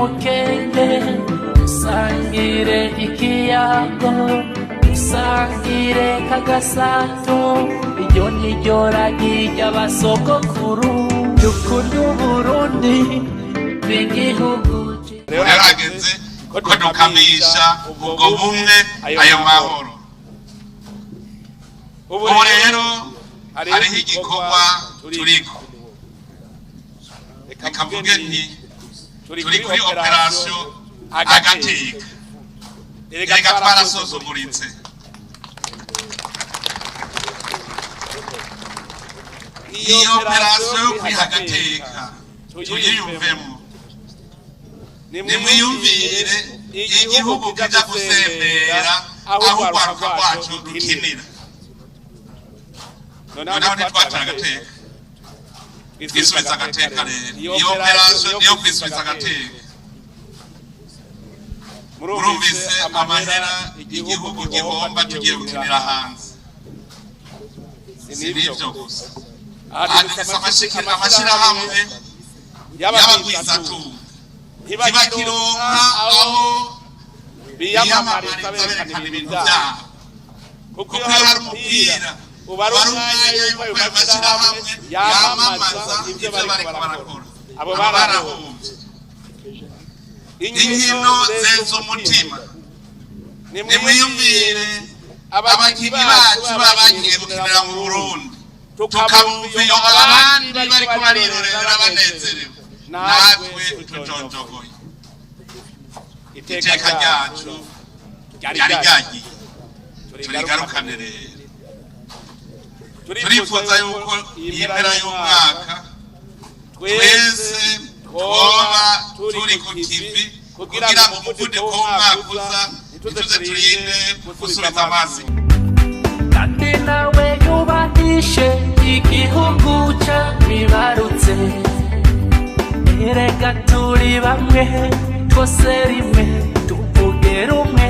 Mukenge, dusangire ikiyago, dusangire kagasato, iryo ni ryo ragi ry'abasokokuru. Dukunde Uburundi bw'igihugu. Rero hageze ko dukamisha ubwo bumwe, ayo mahoro. Ubu rero hariho igikorwa turiko. Reka mvuge nti turi kuri opération agateka. Erega twarasuzuguritse. Iyo opération yo kwiha agateka tuyiyumvemo. Nimwiyumvire igihugu kija gusembera aho urwaruka rwacu rukinira. Noneho ntitwatara agateka, twisubiza agateka. Rero iyo opération niyo kwisubiza agateka. Murumvise amahera igihugu gihomba tugiye gukinira hanze. Si n'ivyo gusa, aha dufise amashirahamwe y'abagwizatunga ntibakironka aho biyamamariza berekana ibintu vyabo, kuko iyo hari umupira uba ari umwanya yuko ayo mashirahamwe yamamaza ivyo bariko barakora. Abo barahomvye. Inkino zeza umutima. Nimwiyumvire abakinyi bacu baba bagiye gukinira mu Burundi, tukabumva iyo abandi bariko barirorera banezerewe, natwe tujonjogoye. Iteka ryacu ryari ryagiye, turigarukane. Rero turifuza yuko iyi mpera y'umwaka twese twoba turi ku kivi, kugira ngo umuvuduko w'umwaka uza ntituze turinde gusubiza amazi. Kandi nawe yubahishe igihugu cyabibarutse. Erega turi bamwe twose, rimwe tuvuge rumwe.